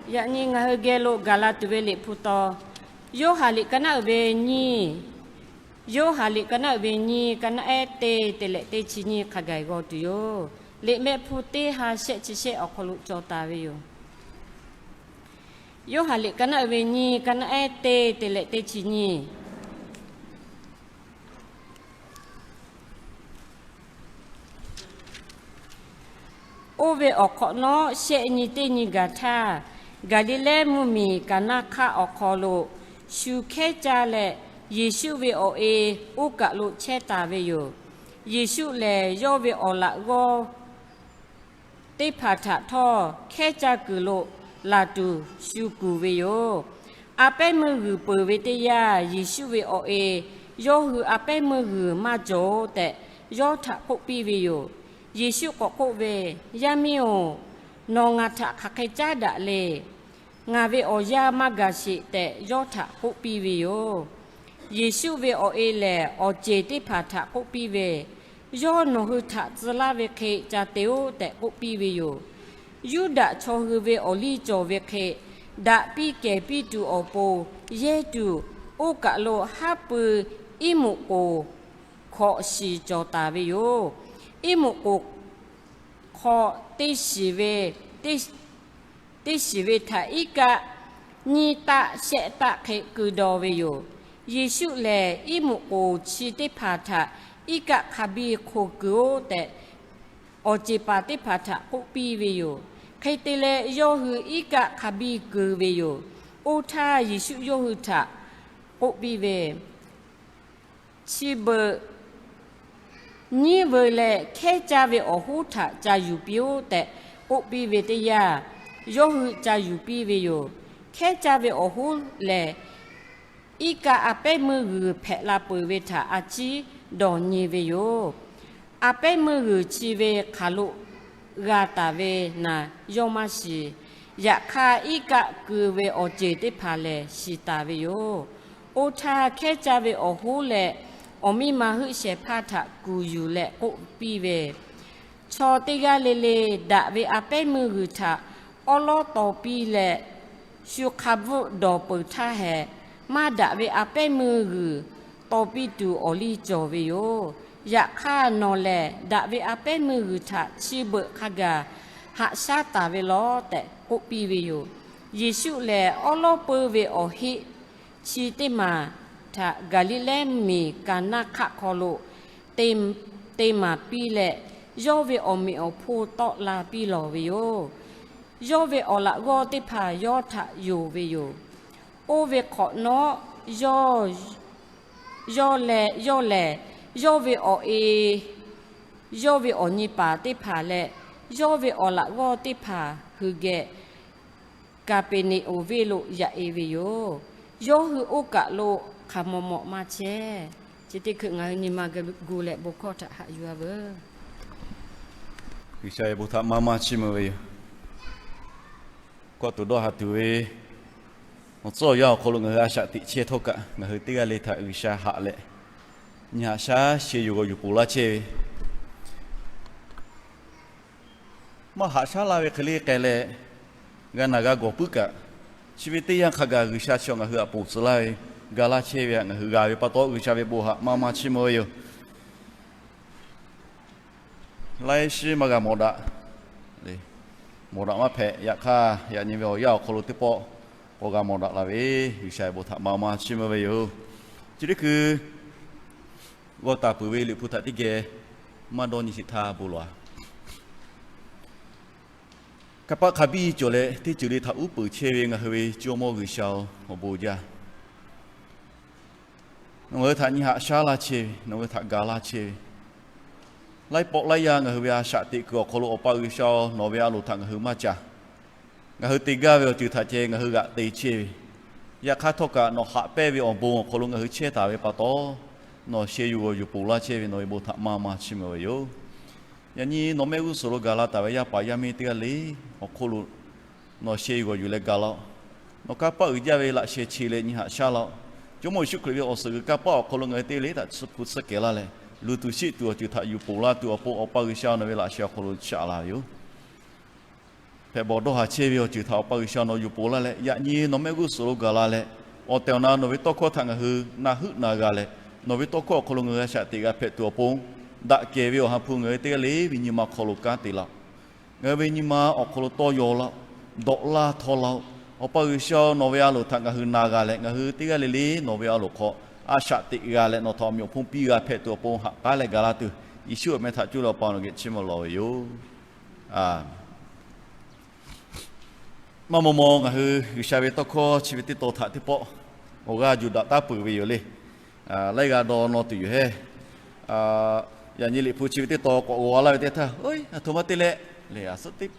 Yaꞈ nyi ngaˬ hui geh lo gaˬ la tuˬ ve Liꞈ hpu taw, Yoˇhanˬ liꞈ ka naˆ uiˍ ve nyiˇ, Yoˇhanˬ liꞈ ka naˆ uiˍ ve nyiˇ, ka naˆ ehˉ teˇ te leh teˇ chi nyiˇ hk'a gaˬ g'aw tuˬ yoˬ. Liꞈ mehˆ hpu teˇ ha shehˆ chi shehˆ awˬ hk'aw lo cawˬ taˍ ve yoˬ. Yoˇhanˬ liꞈ ka naˆ uiˍ ve nyiˇ, ka naˆ ehˉ teˇ te leh teˇ chi nyiˇ. Oˇ ve awˬ hk'awꞈ nawˉ, shehˆ nyi teˇ nyi gaˬ htaˇ, Gaˍliˍlehˇ mvuhˇmiˬ Kaˍnaˆ hk'aˆ awˬ hk'aw lo shu hkehˉ caˇ leh, Yeˍsuˆ ve awˬ e oˇ kaˬ lo chehˇ taˍ ve yoˬ. Yeˍsuˆ lehˬ, yawˇ ve awˬ laꞈ g'awˇ teˇ hpaˍ htaꞈ htawˇ hkehˉ caˇ kuiˬ lo laˬ tuˬ shu kuˬ ve yoˬ. A pehˉ meuˇ g'uiˬ peuˬ ve teˇ yanˇ, Yeˍsuˆ ve awˬ e yawˇ hui a pehˉ meuˇ g'uiˬ maˇ cawˬ tehꞈ, yawˇ htaꞈ k'oˆ piˇ ve yoˬ. Yeˍsuˆ k'awꞈ k'oˆ ve, Yaˇ miˇ-oˬ, nawˬ ngaˬ htaꞈ hk'aˬ hk'e caˉ daꞈ le. Ngaˬ ve awˬ yanˇ maˇ gaˬ sheˍ tehꞈ, yawˇ htaꞈ k'oˆ piˇ ve yoˬ. Yeˍsuˆ ve awˬ e lehˬ, awˬ ceˬ teˇ hpaˍ htaꞈ k'oˆ piˇ ve, Yawˇ nawˬ hui htaꞈ tcuh laˇ ve hk'e ca te-oˆ tehꞈ k'oˆ piˇ ve yoˬ. Yuˇdaꞈ chaw hui ve awˬ liˇ cawˬ ve hk'e, daꞈ piˇ kehˬ piˇ tuˬ awˬ pon yehˇ tuˬ, oˇ kaˬ lo haˉ pui iˉ muꞈ k'oˍ hk'awꞈ shiˍ cawˬ taˍ ve yoˬ. Iˉ muꞈ k'oˍ hk'aw teˇ shiˍ ve, teˇ shiˍ ve htaꞈ iˉ kaˆ nyiˇ taˆ shehˆ taˆ hk'e keu daw ve yoˬ. Yeˍsuˆ lehˬ, iˉ muꞈ k'oˍ chi teˇ hpaˍ htaꞈ iˉ kaˆ hk'a biˇ hk'oˬ keu-oˆ tehꞈ, awˬ ceˬ paˍ teˇ hpaˍ htaꞈ k'oˆ piˇ ve yoˬ. Hk'e te leh, yawˇ hui iˉ kaˆ hk'a biˇ keu ve yoˬ. Oˇ htaˇ, Yeˍsuˆ yawˇ hui htaꞈ k'oˆ piˇ ve, Chi beuꞈ nyiˉ veu leh hkehˉ caˇ ve awˬ hoˉ htaꞈ ca yuˬ piˇ-oˆ tehꞈ k'oˆ piˇ ve teˇ yanˇ, yawˇ hui ca yuˬ piˇ ve yoˬ. Hkehˉ caˇ ve awˬ hoˉ lehˬ, iˉ kaˆ a pehˉ meuˇ g'uiˬ hpehꞈ la peuˬ ve htaꞈ a ciˉ dawˬ nyi ve yoˬ. A pehˉ meuˇ g'uiˬ chi ve hk'aˬ lo g'a taˍ ve naˍ yawˇ maˇ shiˍ. Yaꞈ hk'aˇ, iˉ kaˆ keu ve awˬ ceˬ teˇ hpaˍ lehˬ shiˍ taˍ ve yoˬ. Oˇ htaˇ, hkehˉ caˇ ve awˬ hoˉ leh awˬ miˇ ma heuˆ shehˍ hpaˇ htaꞈ kuˬ yuˬ leh k'oˆ piˇ ve, Chaw teˇ g'aˇ le le daꞈ ve a pehˉ meuˇ g'uiˬ htaꞈ awˉ lawˉ taw piˇ leh, shu hk'a bvuhˆ dawˬ peuˬ htaˇ hehꞈ, maˇ daꞈ ve a pehˉ meuˇ g'uiˬ taw piˇ tuˬ awˬ liˇ cawˬ ve yoˬ. Yaꞈ hk'aˇ, nawˬ lehˬ daꞈ ve a pehˉ meuˇ g'uiˬ htaꞈ chi beuꞈ hk'a gaˬ haꞈ shaˉ taˍ ve lawˬ tehꞈ k'oˆ piˇ ve yoˬ. Yeˍsuˆ lehˬ, awˉ lawˉ peuˇ ve awˬ heˆ chi teˇ maˬ htaꞈ Gaˍliˍlehˇ miˬ Kaˍnaˆ hk'aˆ hk'aw lo te maˍ piˇ leh, yawˇ ve awˬ meꞈ awˬ hponˇ tawˆ la piˇ lawˬ ve yoˬ. Yawˇ ve awˬ laꞈ g'awˇ teˇ hpaˍ yawˇ htaꞈ yonˍ ve yoˬ. Oˇ ve hk'awꞈ nawˉ, yawˇ leh, yawˇ lehˬ, yawˇ ve awˬ e, yawˇ ve awˬ nyi paˍ teˇ hpaˍ leh, yawˇ ve awˬ laꞈ g'awˇ teˇ hpaˍ hui geh Kaˍpeˍneˍonˍ venˇ lo yaꞈ e ve yoˬ. Yawˇ hui oˇ kaˬ lo hk'aˬ maw maw maˇ chehˇ. Chi teˇ hkui ngaˬ hui nyi ma gu leh bon hkawˇ htaꞈ haꞈ yuˬ-a veuˬ. G'uiˬsha ve bon htaꞈ maˇ maˇ chiˇ mvuh ve yoˬ. Kawˆ tuˬ dawˇ ha tuˬ ve awˬ tcuhˉ awˬ yanˇ awˬ hk'aw lo ngaˬ hui a shaꞈ teꞈ chehˇ htawˇ kaꞈ, ngaˬ hui teˇ g'aˇ le htaꞈ G'uiˬsha haꞈ leh, nyi haꞈ shaˉ sheh yuˬ g'awˬ yuˬ ponˬ laˇ chehˇ ve, maˇ haꞈ shaˉ laˇ ve hk'e le k'ai leh, g'a naˬ g'a gawˬ puiˉ kaꞈ, chi ve teˇ yanˇ hk'a gaˬ G'uiˬsha chi awˬ ngaˬ hui aꞈ ponˬ tcuh laˇ ve, ga laˇ chehˇ ve htaꞈ ngaˬ hui g'a ve pa taw, G'uiˬsha ve bon htaꞈ maˇ maˇ chiˇ mvuh ve yoˬ. Laiˉ shiˉ maˇ g'a mawˬ daꞈ le. Mawˬ daꞈ maˇ hpehꞈ. Yaꞈ hk'aˇ, yaꞈ nyi ve awˬ yanˇ awˬ hk'aw lo teˇ pawˆ k'awꞈ g'a mawˬ daꞈ la ve, G'uiˬsha ve bon htaꞈ maˇ maˇ chiˇ mvuh ve yoˬ. Chi teˇ hkui g'aw taˍ peuˬ ve Liꞈ hpu htaꞈ teˇ geh maˇ dawˇ nyi sheˍ htaˇ bon lawˬ-a. Kanˇ paˆ hk'a biˇ cawˬ leh, teˇ ceuˬ le htaꞈ uˉ peunˍ chehˇ ve ngaˬ hui ve Jawˇmawˇ G'uiˬsha-oˬ, awˬ bon jaˇ. Nawˬ ngaˬ hui htaꞈ nyi haꞈ shaˉ laˇ chehˇ ve, nawˬ ngaˬ hui htaꞈ ga laˇ chehˇ ve, laiˉ pawˆ laiˉ yaˇ ngaˬ hui ve a shaꞈ teꞈ kuiˬ awˬ hk'aw lo Awˬ pa G'uiˬsha-oˬ, nawˬ ve a loˍ htaꞈ ngaˬ hui maˇ caˇ. Ngaˬ hui te gaˇ ve awˬ ceuˬ htaꞈ ceh ngaˬ hui g'aꞈ te chehˇ ve, yaꞈ hk'aˇ htawˇ kaꞈ nawˬ haꞈ pehnˇ ve awˬ bon awˬ hk'aw lo ngaˬ hui chehˇ taˍ ve pa taw, nawˬ sheh yuˬ g'awˬ yuˬ ponˬ laˇ chehˇ ve nawˬ ve bon htaꞈ maˇ maˇ chiˇ mvuh ve yoˬ. Yaꞈ nyi nawˬ mehˆ g'uˇ suhˍ lo gaˬ la taˍ ve yaˇ paˍ yaˇ miˇ teˇ g'aˇ le awˬ hk'oˆ lo nawˬ sheh yuˬ g'awˬ yuˬ leh ga laˇ-oˆ. Nawˬ kanˇ paˆ uiˍ jaˇ ve laꞈ sheh che leh nyi haꞈ shaˉ laˇ-oˆ. Jawˇmawˇ Yeˍsuˆ Hkriꞈ ve awˬ suhˍ g'uiˬ kanˇ paˆ awˬ hk'aw lo ngaˬ hui teˇ g'aˇ le htaꞈ tsuhˇ hpu tsuhˇ kehˬ laˇ leh, luˬ tuˬ sheˆ tuˬ awˬ ceuˬ htaꞈ yuˬ ponˬ laˇ tuˬ awˬ pon Awˬ pa G'uiˬsha nawˬ ve laꞈ sheh awˬ hk'aw lo shaꞈ la ve yoˬ. hpehꞈ bawˬ dawˇ haˍ chehˇ ve awˬ ceuˬ htaꞈ Awˬ pa G'uiˬsha nawˬ yuˬ poˬ laˇ leh, yaꞈ nyi nawˬ mehˆ g'uˇ suhˍ lo gaˬ la leh, awˬ tehˬ awˬ na nawˬ ve tawˇ hkawˇ htaꞈ ngaˬ hui na heuˆ na g'a leh, nawˬ ve tawˇ hkawˇ awˬ hk'aw lo ngaˬ hui a shaꞈ teꞈ g'a hpehꞈ tuˬ awˬ pon, daꞈ kehˬ ve Awˬ ha hpu ngaˬ hui teˇ g'aˇ le ve nyi ma hk'aw lo kanˉ te laˇ-oˆ. Ngaˬ hui ve nyi ma awˬ hk'aw lo tawˇ yaw laˇ-oˆ. Dawꞈ laˇ htaw laˇ-oˆ. Awˬ pa G'uiˬsha nawˬ ve a loˍ htaꞈ ngaˬ hui na g'a leh, ngaˬ hui teˇ g'aˇ le le nawˬ ve a loˍ hk'aw a shaꞈ teꞈ g'a leh, nawˬ htaꞈ awˬ meꞈ awˬ hponˇ piˇ g'a hpehꞈ tuˬ awˬ pon haꞈ k'aˉ leh gaˬ la tuˬ, Yeˍsuˆ awˬ meh htaꞈ cuˇ leh Awˬ pa nawˬ geh chiˇ mvuh lawˬ ve yoˬ. Maˇ maw maw ngaˬ hui G'uiˬsha ve tawˇ hkawˇ chi ve teˇ tawn htaꞈ teˇ pawˆ awˬ g'aˇ yuˬ daꞈ taˉ peuˬ ve yoˬ le. Laiˉ g'aˇ dawˇ nawˇ tuˬ yoˬ hehˉ. Yaꞈ nyi Liꞈ hpu chi ve teˇ tawn k'awꞈ g'aw laˇ ve teˇ htaˇ, a htoꞈ ma te leh le, a suhˉ teˇ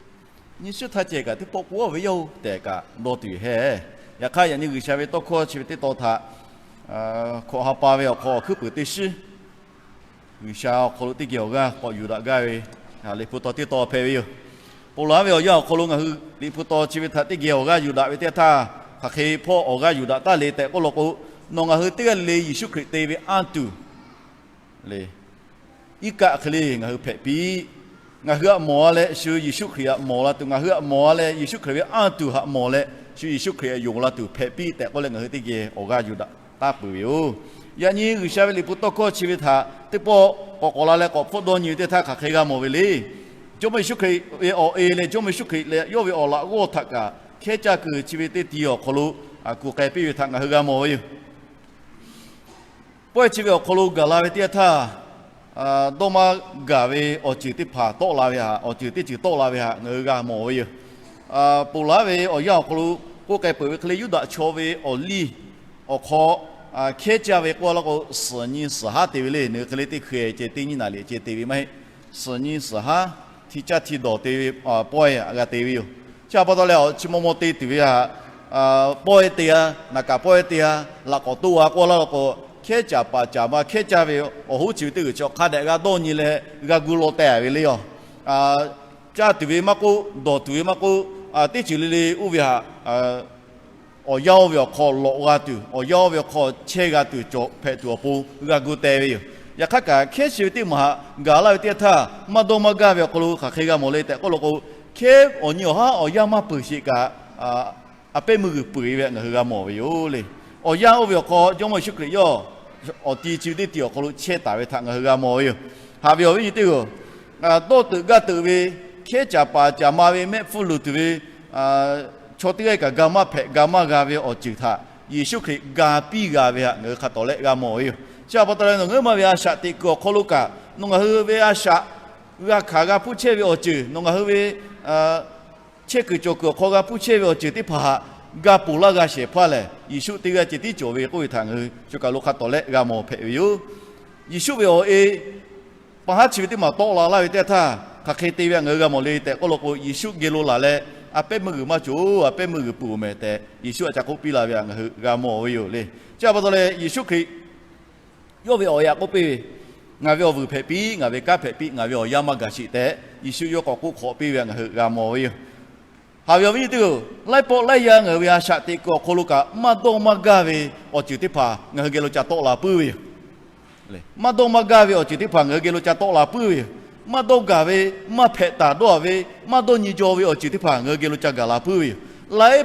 nyi shiˉ htaˇ ceh kaꞈ teˇ pawˆ k'oˆ ve yoˬ tehꞈ kaꞈ dawˇ tuˬ yoˬ hehˉ. Yaꞈ hk'aˇ, yaꞈ nyi G'uiˬsha ve tawˇ hkawˇ chi ve teˇ tawn htaꞈ hkawꞈ ha pa ve awˬ hk'aw awˬ hkuiˉ puiˍ teˇ shiˉ G'uiˬsha awˬ hk'aw lo teˇ geh awˬ g'aˇ k'awꞈ yuˬ daꞈ gaˇ ve Liꞈ hpu tawn teˇ tawn hpehꞈ ve yoˬ. Ponˬ laˬ ve awˬ yanˇ awˬ hk'aw lo ngaˬ hui Liꞈ hpu tawn chi ve htaꞈ teˇ geh awˬ g'aˇ yuˬ daꞈ ve teˇ htaˇ, hk'aˬ hk'e hpawˇ awˬ g'aˇ yuˬ daꞈ taˉ le tehꞈ k'oˆ law k'o, nawˬ ngaˬ hui teˇ g'aˇ le le Yeˍsuˆ Hkriꞈ te ve anˇ tuˬ le, iˉ kaˆ hk'e le ngaˬ hui hpehꞈ piˇ. Ngaˬ hui htaꞈ mawˬ a leh shu Yeˍsuˆ Hkriꞈ htaꞈ mawˬ la tuˬ, ngaˬ hui htaꞈ mawˬ a leh Yeˍsuˆ Hkriꞈ ve anˇ tuˬ htaꞈ mawˬ leh shu Yeˍsuˆ Hkriꞈ htaꞈ yonˍ la tuˬ hpehꞈ piˇ tehꞈ k'oˆ leh, ngaˬ hui teˇ geh awˬ g'aˇ yuˬ daꞈ taˉ peuˬ ve yoˬ. Yaꞈ nyi G'uiˬsha ve Liꞈ hpu tawˇ hkawˇ chi ve htaꞈ teˇ pawˆ k'awꞈ k'awꞈ la leh k'awꞈ hpfuhˆ dawˇ nyi ve teˇ htaˇ, hk'aˬ hk'e g'a mawˬ ve le. Jawˇmawˇ Yeˍsuˆ Hkriꞈ ve awˬ e leh Jawˇmawˇ Yeˍsuˆ Hkriꞈ leh yawˇ ve awˬ laꞈ g'awˇ htaꞈ kaꞈ hkehˉ caˇ kuiˬ chi ve teˇ tiˉ awˬ hk'aw lo kuˬ k'ai piˇ ve htaꞈ ngaˬ hui g'a mawˬ ve yoˬ. Pawehˇ chi ve awˬ hk'aw lo gaˬ la ve teˇ yanˇ htaˇ, dawˇ maˇ gaˬ ve awˬ ceuˬ teˇ hpaˍ tawˆ la ve htaꞈ, awˬ ceuˬ teˇ ceuˬ tawˆ la ve htaꞈ ngaˬ hui g'a mawˬ ve yoˬ. Ponˬ laˬ ve awˬ yanˇ awˬ hk'aw lo k'oˆ k'ai peuˬ ve hk'e le, Yuˇdaꞈ chaw ve awˬ liˇ awˬ hk'aw hkehˉ caˇ ve k'oˆ laˇ k'o, suhˍ nyi suhˍ haˉ te ve le. Ngaˬ hui hk'e le teˇ hkui ceh teˇ nyiˇ naˍ liꞈ ceh te ve maˇ heˆ. Suhˍ nyi suhˍ haˉ, hti caˇ hti dawˬ te ve pawehˇ g'a te ve yoˬ. Chi htaꞈ pa taw leh, chi maw maw te tuˬ ve htaꞈ pawehˇ te a, naˍ kaˍ pawehˇ te a, laꞈ k'awꞈ toˆ a k'oˆ laˇ k'o, hkehˉ caˍ paˍ caˍ ma hkehˉ caˇ ve awˬ hoˉ chi ve teˇ g'uiˬ chi awˬ hk'a dehꞈ g'a dawˇ nyi leh g'a gu law teh ve le yoˬ. Caˇ tuˬ ve maˇ k'oˆ, dawˬ tuˬ ve maˇ k'oˆ, teˇ ceuˬ le le oˇ ve htaꞈ awˬ yanˇ oˇ ve awˬ hk'aw lawꞈ g'a tuˬ, awˬ yanˇ oˇ ve awˬ hk'aw chehˇ g'a tuˬ cawˬ hpehꞈ tuˬ awˬ pon g'a gu teh ve yoˬ. Yaꞈ hk'aˇ kaꞈ, hkehˉ chi ve teˇ maˬ htaꞈ gaˬ laˇ ve teˇ yanˇ htaˇ, maˇ dawˇ maˇ gaˇ ve awˬ hk'aw lo hk'aˬ hk'e g'a mawˬ le tehꞈ k'oˆ law k'o, hkehˉ awˬ nyi awˬ haˉ awˬ yanˇ maˇ peuˬ sheˍ kaꞈ, a pehˉ meuˇ g'uiˬ peuˬ e ve htaꞈ ngaˬ hui g'a mawˬ ve yoˬ le. Awˬ yanˇ oˇ ve awˬ hk'aw Jawˇmawˇ Yeˍsuˆ Hkriꞈ yawˇ awˬ ti chi ve teˇ tiˉ awˬ hk'aw lo chehˇ taˍ ve htaꞈ ngaˬ hui g'a mawˬ ve yoˬ. Haꞈ ve awˬ viˉ nyi teˇ hpaˍ-oˬ, dawˇ teuꞈ gaˇ teuꞈ ve, hkehˉ caˍ paˍ caˍ ma ve mehˆ hpfuhˇ luˬ tuˬ ve chaw teˇ g'aˇ kaꞈ ga maˇ hpehꞈ ga maˇ g'a ve awˬ ceuˬ htaꞈ Yeˍsuˆ Hkriꞈ ga piˇ g'a ve htaꞈ ngaˬ hui hk'a tawˍ leh g'a mawˬ ve yoˬ. Chi htaꞈ pa taw leh, nawˬ ngaˬ hui ma ve a shaꞈ teꞈ kuiˬ awˬ hk'aw lo kaꞈ, nawˬ ngaˬ hui ve a shaꞈ g'a hkanˍ g'a hpuˇ chehˇ ve awˬ ceuˬ, nawˬ ngaˬ hui ve chehˇ kuiˬ cawˬ kuiˬ awˬ hk'aw g'a hpuˇ chehˇ ve awˬ ceuˬ teˇ hpaˍ htaꞈ ga ponˬ laˇ g'a shehˍ hpaˇ lehˬ, Yeˍsuˆ teˇ g'aˇ ceh tiˉ cawˬ ve k'oˆ ve htaꞈ ngaˬ hui choˬ kaˬ lo hk'a tawˍ leh g'a mawˬ hpehꞈ ve yoˬ. Yeˍsuˆ ve awˬ e pa haˉ chi ve teˇ maˬ tawˆ la laˇ ve teˇ yanˇ htaˇ, hk'aˬ hk'e te ve htaꞈ ngaˬ hui g'a mawˬ le tehꞈ k'oˆ law k'o, Yeˍsuˆ geh lo laˬ leh, a pehˉ meuˇ g'uiˬ maˇ cawˬ, a pehˉ meuˇ g'uiˬ peuˬ-oˬ mehˍ tehꞈ Yeˍsuˆ a ca k'oˆ piˇ la ve htaꞈ ngaˬ hui g'a mawˬ ve yoˬ le. Chi htaꞈ pa taw leh, Yeˍsuˆ Hkriꞈ yawˇ ve awˬ e htaꞈ k'oˆ piˇ ve, Ngaˬ ve awˬ vuiˬ hpehꞈ piˇ, ngaˬ ve kanˉ hpehꞈ piˇ, ngaˬ ve awˬ yanˇ maˇ gaˬ sheˍ tehꞈ Yeˍsuˆ yawˇ k'awꞈ k'oˆ hk'awꞈ piˇ ve htaꞈ ngaˬ hui g'a mawˬ ve yoˬ. Haꞈ ve awˬ viˉ nyi teˇ hpaˍ-oˬ, laiˉ pawˆ laiˉ yaˇ ngaˬ hui ve a shaꞈ teꞈ kuiˬ awˬ hk'aw lo kaꞈ, maˇ dawˇ maˇ gaˇ ve awˬ ceuˬ teˇ hpaˍ ngaˬ hui geh lo ca tawˆ la puiˉ ve yoˬ. Maˇ dawˇ maˇ gaˇ ve awˬ ceuˬ teˇ hpaˍ ngaˬ hui geh lo ca tawˆ la puiˉ ve yoˬ. Maˇ dawˇ gaˬ ve, maˇ hpehꞈ taˍ dawˇ a ve, maˇ dawˇ nyi jaw ve awˬ ceuˬ teˇ hpaˍ ngaˬ hui geh lo ca gaˬ la puiˉ ve yoˬ. Laiˉ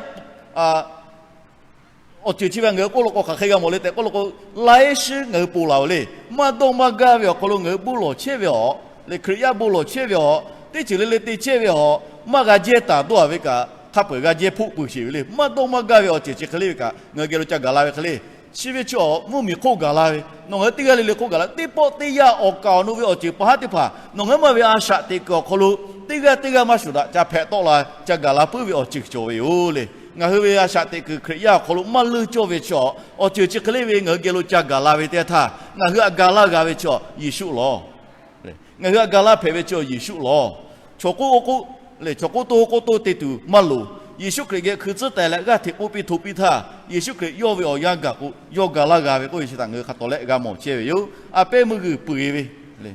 awˬ ceuˬ chi ve ngaˬ hui k'oˆ law k'o hk'aˬ hk'e g'a mawˬ le tehꞈ k'oˆ law k'o, laiˉ shiˉ ngaˬ hui ponˬ laˬ-oˬ le. Maˇ dawˇ maˇ gaˇ ve awˬ hk'aw lo ngaˬ hui bon lawˬ chehˇ ve awˬ, leh Hkriꞈ yaˇ bon lawˬ chehˇ ve awˬ, teˇ ceuˬ le le te chehˇ ve awˬ, maˇ g'a jehˇ taˍ dawˇ a ve kaꞈ, hk'a peu-eˬ g'a jehˇ hpoˆ peuˬ sheˍ ve le. Maˇ dawˇ maˇ gaˇ ve awˬ ceuˬ chi hk'e le ve kaꞈ, ngaˬ hui geh lo ca gaˬ la ve hk'e le. Chi ve chi awˬ mvuhˇmiˬ hk'oˆ gaˬ la ve, nawˬ ngaˬ hui teˇ g'aˇ le le hk'oˆ gaˬ la, teˇ pawˆ teˇ yanˇ awˬ kaˍ awˬ nu ve awˬ ceuˬ pa haˉ teˇ hpaˍ nawˬ ngaˬ hui ma ve a shaꞈ teꞈ kuiˬ awˬ hk'aw lo teˇ g'aˇ teˇ g'aˇ maˇ shuˍ daꞈ ca hpehꞈ tawˆ la, ca gaˬ la puiˉ ve awˬ ceuˬ cawˬ ve yoˬ le. Ngaˬ hui ve a shaꞈ teꞈ kuiˬ Hkriꞈ yaˇ awˬ hk'aw lo maˇ leuˇ cawˇ ve chi awˬ, awˬ ceuˬ chi hk'e le ve ngaˬ hui geh lo ca gaˬ la ve teˇ yanˇ htaˇ, ngaˬ hui htaꞈ ga laˇ g'a ve chi awˬ Yeˍsuˆ lawˬ. Ngaˬ hui htaꞈ ga laˇ hpehꞈ ve chi awˬ Yeˍsuˆ lawˬ. Chaw k'oˆ k'oˆ leh chaw k'oˆ to k'oˆ to te tuˬ maˇ loˍ. Yeˍsuˆ Hkriꞈ geh hkui tcuhˉ teh leh g'aˇ hteꞈ k'oˆ piˇ hto piˇ htaˇ, Yeˍsuˆ Hkriꞈ yawˇ ve awˬ yanˇ gaˬ k'o yawˇ ga laˇ g'a ve k'oˆ ve chi htaꞈ ngaˬ hui hk'a tawˍ leh g'a mawˬ chehˇ ve yoˬ. A pehˉ meuˇ g'uiˬ peuˬ-e ve le.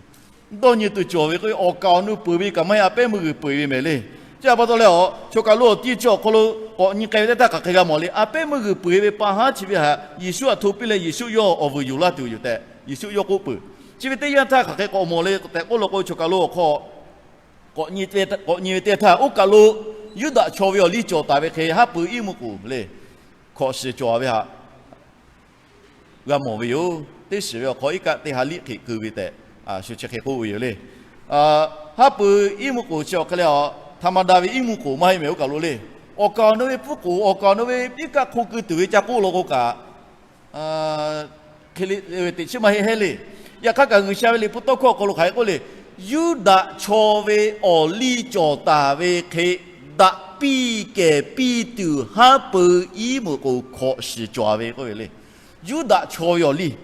Dawˇ nyi tuˬ cawˬ ve k'oˆ ve awˬ kaˍ awˬ nu peuˬ ve kaꞈ maˇ heˆ, a pehˉ meuˇ g'uiˬ peuˬ-e ve mehˍ le. Chi htaꞈ pa taw leh, a chaw kaˬ lo awˬ tiˇ chi awˬ hk'aw lo k'awꞈ nyi k'ai ve teˇ htaˇ hk'aˬ hk'e g'a mawˬ le. A pehˉ meuˇ g'uiˬ peuˬ-e ve pa haˉ chi ve htaꞈ Yeˍsuˆ htaꞈ hto piˇ leh Yeˍsuˆ yawˇ awˬ vuiˬ yuˬ laˇ tuˬ yoˬ tehꞈ Yeˍsuˆ yawˇ k'oˆ peuˬ. Chi ve teˇ yanˇ htaˇ hk'aˬ hk'e k'awꞈ mawˬ le tehꞈ k'oˆ law k'o, chaw kaˬ lo awˬ hk'aw k'awꞈ nyi ve teˇ htaˇ, oˇ kaˬ lo Yuˇdaꞈ chaw ve awˬ liˇ cawˬ taˍ ve hk'e, haˉ pui iˉ mvuhˇ k'oˍ le, hkawꞈ shiˍ cawˬ ve htaꞈ g'a mawˬ ve yoˬ. Teˇ shiˍ ve awˬ hk'aw iˉ kaˆ teˇ ha liˆ hk'e keu ve tehꞈ shu chi hk'e k'oˆ ve yoˬ le. Haˉ pui iˉ mvuhˇ k'oˍ chi awˬ hk'e leh, a htaꞈ ma daꞈ ve iˉ mvuhˇ k'oˍ maˇ heˆ mehˍ oˇ kaˬ lo le. Awˬ kaˍ awˬ nu ve pfuhˇ k'oˍ, awˬ kaˍ awˬ nu ve iˉ kaˆ hk'o keu tuˬ ve ca k'oˆ law k'o kaꞈ, hk'e le teꞈ chiˉ maˇ heˆ heˆ le. Yaꞈ hk'aˇ kaꞈ G'uiˬsha ve liꞈ hpu tawˇ hkawˇ awˬ hk'aw lo hk'aˬ hk'e k'oˆ le, Yuˇdaꞈ chaw ve awˬ liˇ cawˬ taˍ ve hk'e, daꞈ piˇ kehˬ piˇ tuˬ haˉ pui iˉ mvuhˇ k'oˍ hkawꞈ shiˍ cawˬ ve k'oˆ ve le. Yuˇdaꞈ chaw ve awˬ liˇ,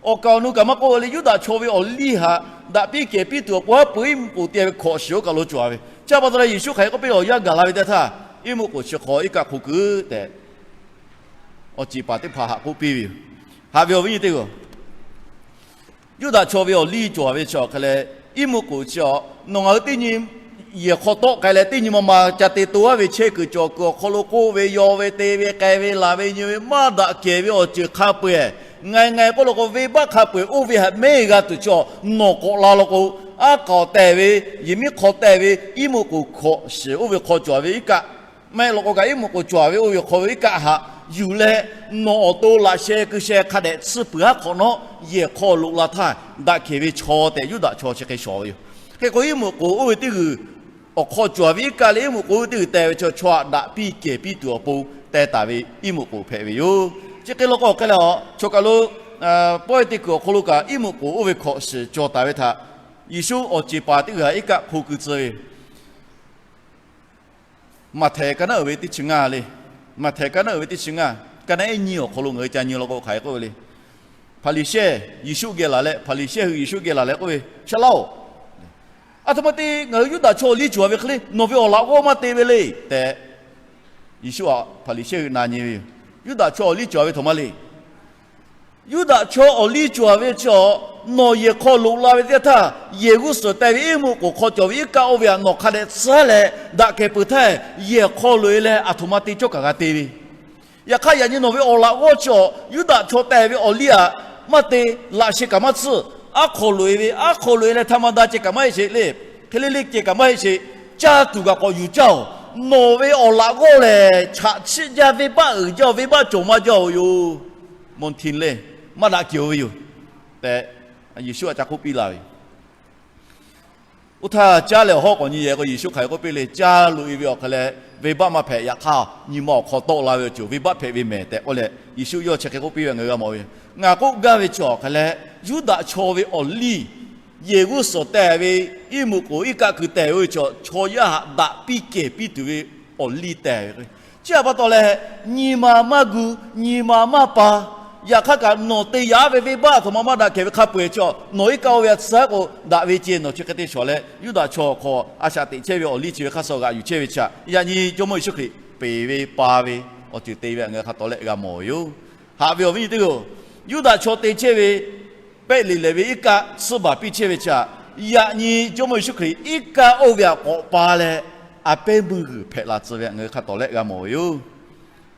awˬ kaˍ awˬ nu kaꞈ maˇ k'oˆ le, Yuˇdaꞈ chaw ve awˬ liˇ htaꞈ daꞈ piˇ kehˬ piˇ tuˬ awˬ pon haˉ pui iˉ mvuhˇ k'oˍ te ve hkawꞈ shiˍ oˇ kaˬ lo cawˬ ve. Chi pa taw leh Yeˍsuˆ hk'aˬ hk'e k'oˆ piˇ, awˬ yanˇ gaˬ la ve teˇ htaˇ, iˉ mvuhˇ k'oˍ chi hk'aw iˉ kaˆ hk'o keu tehꞈ, awˬ ceˬ paˍ teˇ hpaˍ htaꞈ k'oˆ piˇ ve yoˬ. Haꞈ ve awˬ viˉ nyi teˇ g'aˇ, Yuˇdaꞈ chaw ve awˬ liˇ cawˬ ve chi awˬ hk'e leh, iˉ mvuhˇ k'oˍ chi awˬ nawˬ ngaˬ hui teˇ nyi yehˬ hk'aw tawˆ k'ai leh, teˇ nyi ma ma ca te to aˉ ve chehˇ kuiˬ cawˬ kuiˬ awˬ hk'aw lo k'oˆ ve, yaw ve, te ve, k'ai ve, laˬ ve, nyi ve, maˇ daꞈ kehˬ ve awˬ ceuˬ hk'a peu-eˬ, ngaˬ ngaˬ k'oˆ law k'o, venˇbaˆ hk'a peu-eˬ oˇ ve htaꞈ mehˉ g'a tuˬ chi awˬ nawˬ k'awꞈ la law k'o, aˉ k'aoˍ tehˬ ve, yehˬ miˉ hk'aw tehˬ ve iˉ mvuhˇ k'oˍ hkawꞈ shiˍ oˇ ve hk'aw cawˬ ve iˉ kaˆ, maˇ heˆ law k'o kaꞈ iˉ mvuhˇ k'oˍ cawˬ ve oˇ ve hk'aw ve iˉ kaˆ htaꞈ yuˬ leh, nawˬ awˬ to laꞈ sheh keu sheh hk'a dehꞈ tsuhˇ peuˬ haˉ hk'awꞈ nawˉ, yehˬ hk'aw loꞈ la htaˇ daꞈ kehˬ ve chaw tehꞈ Yuˇdaꞈ chaw chi hk'e shawˍ ve yoˬ. Hk'e k'o iˉ mvuhˇ k'oˍ oˇ ve teˇ g'uiˬ awˬ hk'aw cawˬ ve iˉ kaˆ leh iˉ mvuhˇ k'oˍ oˇ ve teˇ g'uiˬ teh ve chi chaw htaꞈ daꞈ piˇ kehˬ piˇ tuˬ awˬ pon teh taˍ ve iˉ mvuhˇ k'oˍ hpehꞈ ve yoˬ. Chi hk'e law k'o hk'e leh a, chaw kaˬ lo pawehˇ te kuiˬ awˬ hk'aw lo kaꞈ iˉ mvuhˇ k'oˍ oˇ ve hkawꞈ shiˍ cawˬ taˍ ve htaꞈ Yeˍsuˆ awˬ ceˬ paˍ teˇ g'uiˬ htaꞈ iˉ kaˆ hk'o keu tcuh ve Maꞈhtehˍ ka naˉ uiˍ ve teˇ chi ngaˇ le. Maꞈhtehˍ ka naˉ uiˍ ve teˇ chi ngaˇ, ka naˉ ehˉ nyiˇ awˬ hk'aw lo ngaˬ hui ca nyi law k'o hk'aˬ hk'e k'oˆ ve le. Hpaˍriˍsehˇ Yeˍsuˆ geh laˬ leh, Hpaˍriˍsehˇ hui Yeˍsuˆ geh laˬ leh k'oˆ ve, Saˍ laˇ-oˬ, aˬ htoꞈ ma te ngaˬ hui Yuˇdaꞈ chaw awˬ liˇ cawˬ ve hk'e le nawˬ ve awˬ laꞈ g'awˇ maˇ te ve le tehꞈ, Yeˍsuˆ htaꞈ Hpaˍriˍsehˇ hui na nyi ve yoˬ. Yuˇdaꞈ chaw awˬ liˇ cawˬ ve htoꞈ ma le. Yuˇdaꞈ chaw awˬ liˇ cawˬ ve chi awˬ, nawˬ yehˬ hk'aw loꞈ la ve teˇ htaˇ, yehˬ g'uˇ suhˍ teh ve iˉ mvuhˇ k'oˍ hk'aw cawˬ ve iˉ kaˆ oˇ ve htaꞈ nawˬ hk'a dehꞈ tcuhˉ leh daꞈ kehˬ peuˬ htaˇ, yehˬ hk'aw loꞈ-e leh aˬ htoꞈ ma te cawˇ kaꞈ g'a te ve. Yaꞈ hk'aˇ yaꞈ nyi nawˬ ve awˬ laꞈ g'awˇ chi awˬ, Yuˇdaꞈ chaw teh ve awˬ liˇ htaꞈ maˇ te, laꞈ sheh kaꞈ maˇ tsuhˇ, aˉ hk'aw loꞈ-e ve, aˉ hk'aw loꞈ-e leh htaꞈ ma da ceh kaꞈ maˇ heˆ sheˍ le. Hk'e le le ceh kaꞈ maˇ heˆ sheˍ. Caˇ tuˬ kaꞈ k'awꞈ yuˬ caˇ-oˬ. Nawˬ ve awˬ laꞈ g'awˇ lehˬ chaꞈ chiˆ jaˇ, venˇbaˆ uiˍ jaˇ-oˬ, venˇbaˆ cawˬ maˇ jaˇ-oˬ yoˬ. Monˍtiˍ le, maˇ daꞈ kehˬ-oˬ ve yoˬ tehꞈ, Yeˍsuˆ htaꞈ ca k'oˆ piˇ la ve yoˬ. Oˇ htaˇ caˇ leh awˬ hawˉ k'awꞈ nyi yehˬ k'o, Yeˍsuˆ hk'aˬ hk'e k'oˆ piˇ le, caˇ loꞈ-e ve awˬ hk'e leh venˇbaˆ maˇ hpehꞈ. Yaꞈ hk'aˇ nyi ma awˬ hk'aw tawˆ la ve awˬ ceuˬ venˇbaˆ hpehꞈ ve mehˍ tehꞈ k'oˆ leh, Yeˍsuˆ yawˇ chi hk'e k'oˆ piˇ ve ngaˬ hui g'a mawˬ ve yoˬ. Ngaˬ k'oˆ gaˇ ve chi awˬ hk'e leh, Yuˇdaꞈ chaw ve awˬ liˇ yehˬ g'uˇ suhˍ teh ve iˉ mvuhˇ k'oˍ iˉ kaˆ keu teh ve oˇ ve chi awˬ, chaw yaˇ htaꞈ daꞈ piˇ kehˬ piˇ tuˬ ve awˬ liˇ teh ve k'o, chi htaꞈ pa taw leh, nyi ma maˇ gu, nyi ma maˇ pa, yaꞈ hk'aˇ kaꞈ nawˬ te yaꞈ ve venˇbaˆ aˬ htoꞈ ma maˇ daꞈ kehˬ ve hk'a peu-eˬ chi awˬ, nawˬ iˉ kaˆ oˇ ve htaꞈ tcuhˉ k'o daꞈ ve ceh nawˬ chi hk'e te shawˍ leh, Yuˇdaꞈ chaw awˬ hk'aw a shaꞈ teꞈ chehˇ ve awˬ liˇ chi ve hk'aˇ suh g'aꞈ yuˬ chehˇ ve chi htaꞈ yaꞈ nyi Jawˇmawˇ Yeˍsuˆ Hkriꞈ peˬ ve pa ve awˬ ceuˬ te ve htaꞈ ngaˬ hui hk'a tawˍ lehˆ g'a mawˬ ve yoˬ. Haꞈ ve awˬ viˉ nyi teˇ g'aˇ-oˬ, Yuˇdaꞈ chaw te chehˇ ve pehˆ leˬ lehˬ ve iˉ kaˆ tsuhˇ baˬ piˇ chehˇ ve chi htaꞈ yaꞈ nyi Jawˇmawˇ Yeˍsuˆ Hkriꞈ iˉ kaˆ oˇ ve htaꞈ k'awꞈ pa leh, a pehˉ meuˇ g'uiˬ hpehꞈ la tcuh ve htaꞈ ngaˬ hui hk'a tawˍ lehˆ g'a mawˬ ve yoˬ.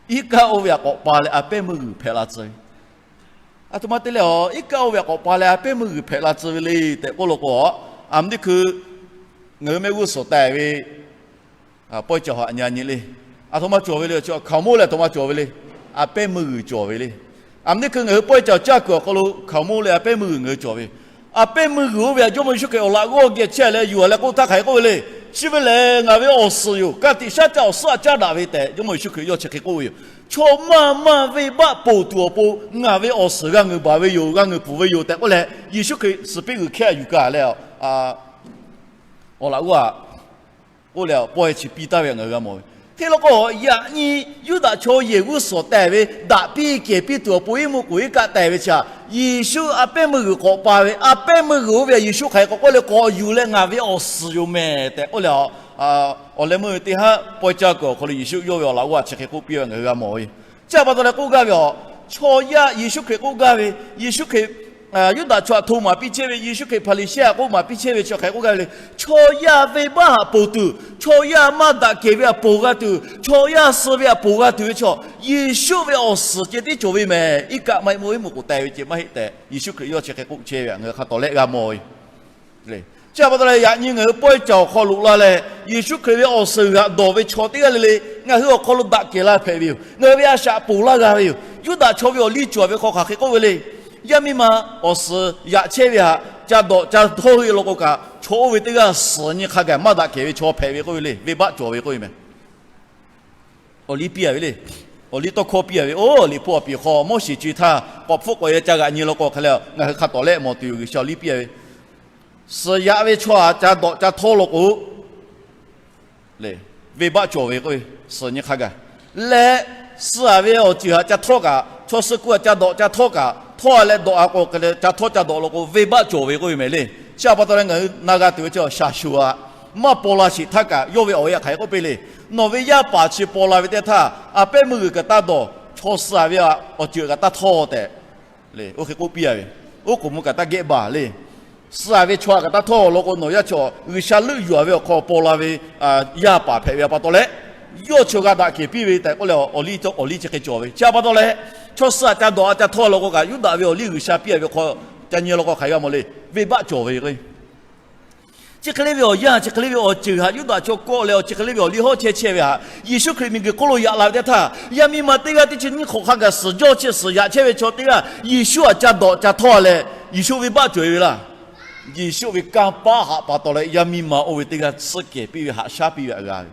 Iˉ kaˆ oˇ ve htaꞈ k'awꞈ pa leh a pehˉ meuˇ g'uiˬ hpehꞈ la tcuh ve, aˬ htoꞈ ma te leh a, iˉ kaˆ oˇ ve htaꞈ k'awꞈ pa leh a pehˉ meuˇ g'uiˬ hpehꞈ la tcuh ve le tehꞈ k'oˆ law k'o, aˬ mvuhˇ teˇ hkui ngaˬ hui mehˆ g'uˇ suhˍ teh ve pawehˇ caˬ haꞈ nyi nyi le. Aˬ htoꞈ ma cawˬ ve le, hkaoˍmonˇ lehˬ aˬ htoꞈ ma cawˬ ve le. A pehˉ meuˇ g'uiˬ cawˬ ve le. Aˬ mvuhˇ teˇ hkui ngaˬ hui pawehˇ caˬ caˇ kuiˬ awˬ hk'aw lo hkaoˍmonˇ leh a pehˉ meuˇ g'uiˬ ngaˬ hui cawˬ ve. A pehˉ meuˇ g'uiˬ oˇ ve htaꞈ Jawˇmawˇ Yeˍsuˆ Hkriꞈ awˬ laꞈ g'awˇ geh chehˇ leh yuˬ leh k'oˆ htaˇ hk'aˬ hk'e k'oˆ ve le. Chi ve lehˬ ngaˬ ve awˬ suhˍ yoˬ. Ka tiꞈ shaˉ caˇ awˬ suhˉ htaꞈ caˉ daꞈ ve tehꞈ Jawˇmawˇ Yeˍsuˆ Hkriꞈ yawˇ chi hk'e k'oˆ ve yoˬ. Chaw maˇ maˇ venˇbaˆ ponˬ tuˬ awˬ pon ngaˬ ve awˬ suhˍ g'a ngeuˍ baˬ ve yoˬ, g'a ngeuˍ pfuhˍ ve yoˬ tehꞈ k'oˆ leh, Yeˍsuˆ Hkriꞈ suhˍ piˇ g'uiˬ hkehˉ yuˬ kaꞈ leh, awˬ laꞈ g'awˇ htaꞈ k'oˆ leh pawehˇ chi piˇ taˍ ve htaꞈ ngaˬ hui g'a mawˬ ve. Hk'e law k'o, yaꞈ nyi Yuˇdaꞈ chaw yehˬ g'uˇ suhˍ teh ve daꞈ piˇ kehˬ piˇ tuˬ awˬ pon iˉ mvuhˇ k'oˍ iˉ kaˆ teh ve chi htaꞈ Yeˍsuˆ a pehˉ meuˇ g'uiˬ k'awꞈ pa ve, a pehˉ meuˇ g'uiˬ oˇ ve htaꞈ Yeˍsuˆ hk'aˬ hk'e k'awꞈ k'oˆ le, k'awꞈ yuˬ leh ngaˬ ve awˬ suhˍ yoˬ mehˍ tehꞈ k'oˆ leh, awˬ leh meuˇ ve teˇ haˉ pawehˇ caˇ kuiˬ awˬ hk'aw lo Yeˍsuˆ yawˇ ve awˬ laꞈ g'awˇ htaꞈ chi hk'e k'oˆ piˇ ve ngaˬ hui g'a mawˬ ve. Chi htaꞈ pa taw leh k'oˆ gaˇ ve a, chaw yaˇ Yeˍsuˆ Hkriꞈ k'oˆ gaˇ ve, Yeˍsuˆ Hkriꞈ Yuˇdaꞈ chaw htaꞈ hto maˍ piˇ chehˇ ve, Yeˍsuˆ Hkriꞈ Hpaˍriˍsehˇ htaꞈ k'oˆ maˍ piˇ chehˇ ve chi hk'e k'oˆ gaˇ ve le. Chaw yaˇ venˇbaˆ htaꞈ ponˬ tuˬ, chaw yaˇ maˇ daꞈ kehˬ ve htaꞈ ponˬ g'a tuˬ, chaw yaˇ suh ve htaꞈ ponˬ g'a tuˬ ve chaw, Yeˍsuˆ ve awˬ suhˍ ceh tiˉ cawˬ ve mehˍ. Iˉ kaˆ maˇ heˆ, mvuhˇ iˉ mvuhˇ k'oˍ teh ve ceh maˇ heˆ tehꞈ Yeˍsuˆ Hkriꞈ yawˇ chi hk'e k'oˆ chehˇ ve htaꞈ ngaˬ hui hk'a tawˍ lehˆ g'a mawˬ ve le. Chi pa taw leh yaꞈ nyi ngaˬ hui pawehˇ cawˬ awˬ hk'aw loꞈ la leh, Yeˍsuˆ Hkriꞈ ve awˬ suhˍ g'uiˬ htaꞈ dawˬ ve chaw teˇ g'aˇ le le ngaˬ hui awˬ hk'aw lo daꞈ kehˬ la hpehꞈ ve yoˬ. Ngaˬ hui ve a shaꞈ ponˬ laˇ g'a ve yoˬ. Yuˇdaꞈ chaw ve awˬ liˇ cawˬ ve hk'aw hk'aˬ hk'e k'oˆ ve le. Yaˇ miˇ ma awˬ suhˍ yaꞈ chehˇ ve htaꞈ ca dawꞈ ca htawˇ ve law k'o kaꞈ, chaw oˇ ve teˇ g'aˇ suhˍ nyi hk'a gaˬ maˇ daꞈ kehˬ ve chaw hpehꞈ ve k'oˆ ve le. Venˇbaˆ cawˬ ve k'oˆ ve meh. Awˬ liˇ piˇ a ve le. Awˬ liˇ tawˇ hkawˇ piˇ a ve, oˇ liꞈ hpu awˬ piˍ hk'aw Moˉseˍ co e htaˇ k'awꞈ hpfuhˆ k'awꞈ e ca g'aꞈ nyi law k'o hk'aˬ le, ngaˬ hui hk'a tawˍ lehˆ mawˬ tuˬ yoˬ. G'uiˬsha awˬ liˇ piˇ a ve, suhˍ yaꞈ ve chaw htaꞈ ca dawꞈ ca htawˇ law k'o, venˇbaˆ cawˬ ve k'oˆ ve, suhˍ nyi hk'a gaˬ leh, suh a ve awˬ ceuˬ htaꞈ ca htawˇ kaꞈ, chaw suh ku htaꞈ ca dawꞈ ca htawˇ kaꞈ, htawˇ a leh dawꞈ a k'o hk'e le, ca htawˇ ca dawꞈ law k'o venˇbaˆ cawˬ ve k'oˆ ve meh le. Chi pa taw leh ngaˬ hui na g'a tuˬ ve chi shaˍ shuˍ aꞈ maˇ paw la sheˍ htaˇ kaꞈ, yawˇ ve awˬ e htaꞈ hk'aˬ hk'e k'oˆ piˇ le. Nawˬ ve yaˇ paˍ chi paw la ve teˇ htaˇ, a pehˉ meuˇ g'uiˬ kaꞈ taˇ dawˬ, chaw suh a ve awˬ ceuˬ kaꞈ taˇ htawˇ tehꞈ le, oˇ hk'e k'oˆ piˇ a ve, oˇ k'oˍ mvuh kaꞈ taˇ gehˆ baˬ le. Suh a ve chaw kaꞈ taˇ htawˇ law k'o, nawˬ yaˇ chaw G'uiˬsha leuˆ yuˬ a ve awˬ hk'aw paw la ve yaˇ paˍ hpehꞈ ve pa taw leh, yawˇ chaw g'a daꞈ kehˬ piˇ ve tehꞈ k'oˆ leh, awˬ liˇ chi hk'e cawˬ ve. Chi pa taw leh, chaw suh a ca dawꞈ a ca htawˇ law k'o kaꞈ, Yuˇdaꞈ ve awˬ liˇ G'uiˬsha piˇ a ve hk'aw ca nyi law k'o hk'aˬ g'a mawˬ le, venˇbaˆ cawˬ ve k'o, chi hk'e le ve awˬ yanˇ, chi hk'e le ve awˬ ceuˬ htaꞈ Yuˇdaꞈ chaw kawˆ leh, awˬ chi hk'e le ve awˬ liˇ hawˉ chehˇ chehˇ ve htaꞈ Yeˍsuˆ Hkriꞈ miˬguiˬ hk'oˆ lo yaꞈ la ve teˇ htaˇ, yaˇ miˇ ma teˇ g'aˇ teˇ chi nyiˇ hk'awꞈ hk'a gaˬ suhˍ jawˇ chehˇ suhˍ yaꞈ chehˇ ve chaw teˇ g'aˇ Yeˍsuˆ htaꞈ ca dawꞈ ca htawˇ leh, Yeˍsuˆ venˇbaˆ cawˬ e ve laˇ. Yeˍsuˆ ve kanˇ paˆ haꞈ pa taw leh yaˇ miˇ ma oˇ ve teˇ g'aˇ tsuhˇ kehˬ piˇ ve, haꞈ shaˉ piˇ ve htaꞈ g'a ve.